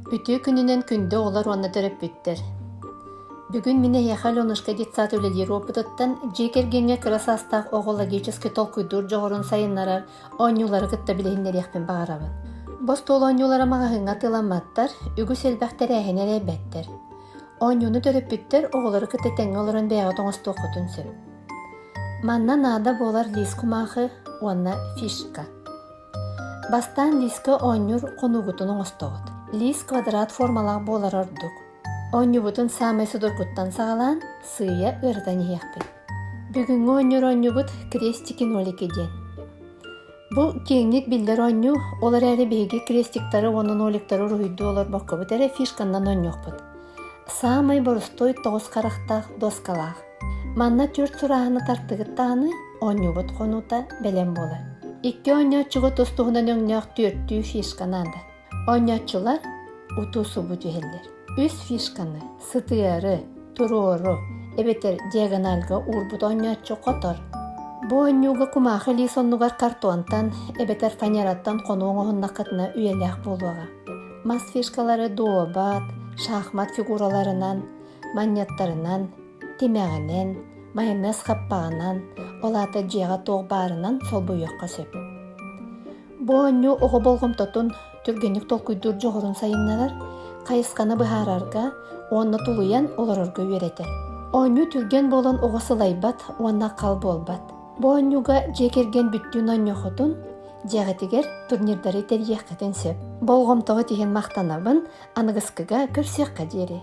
Үтүө күнүнэн күндү оҕолор уонна төрөппүттэр! Бүгүн мин эһиэхэ Аленушка детсад үлэлиир уопутуттан дьиэ кэргэҥҥэ кыра саастаах оҕо логически толкуйдуур дьоҕурун сайыннарар оонньуулары кытта билиһиннэриэхпин баҕарабын. Бу остуол оонньуулара маҕаһыыҥҥа атыыламматтар, үгүс элбэх тэрээһини эрэйбэттэр. Оонньууну төрөппүттэр оҕолору кытта тэҥҥэ олорон бэйэҕит оҥостуоххутун сөп. Манна наада буолар лиис кумаахы уонна фишка. Бастаан лиискэ оонньуур хонуугутун оҥостоҕут. Лиис квадрат формалаах буолара ордук. Оонньуубутун саамай судургуттан саҕалаан, сыыйа ыаратан иһиэхпит. Бүгүҥҥү оонньуур оонньуубут крестики-нолики диэн. Бу киэҥник биллэр оонньуу, ол эрээри биһиги крестиктары уонна ноликтары уруһуйдуу олорбоккобут эрэ фишканнан оонньуохпут. Саамай боростуой тоҕус харахтаах доскалаах. Манна түөрт сурааһыны тартыгыт даҕаны, оонньуубут хонуута бэлэм буолар. Икки оонньооччуга тус-туһунан өҥнөөх түөртүү фишка наада. Оонньооччулар утуу-субуу түһэллэр. Үс фишканы сытыары, туруору эбэтэр диагональга уурбут оонньооччу хотор. Бу оонньууга кумаахы илии соннугар картонтан эбэтэр фанераттан хонуу оҥоһуннаххытына үйэлээх буолуоҕа. Мас фишкалары дуобат, шахмат фигураларынан, манньыаттарынан, тимэҕинэн, майонез хаппаҕынан, ол аата дьиэҕэ туох баарынан солбуйуохха сөп. Бу оонньуу оҕо болҕомтотун түргэнник толкуйдуур дьоҕурун сайыннарар, хайысханы быһаарарга уонна тулуйан олорорго үөрэтэр. Оонньуу түргэн буолан оҕо сылайбат уонна хал буолбат. Бу оонньууга дьиэ кэргэн бүттүүн оонньуоххутун, дьиэҕитигэр турнирдары тэрийиэххитин сөп. Болҕомтоҕут иһин махтанабын, аныгыскыга көрсүөххэ диэри.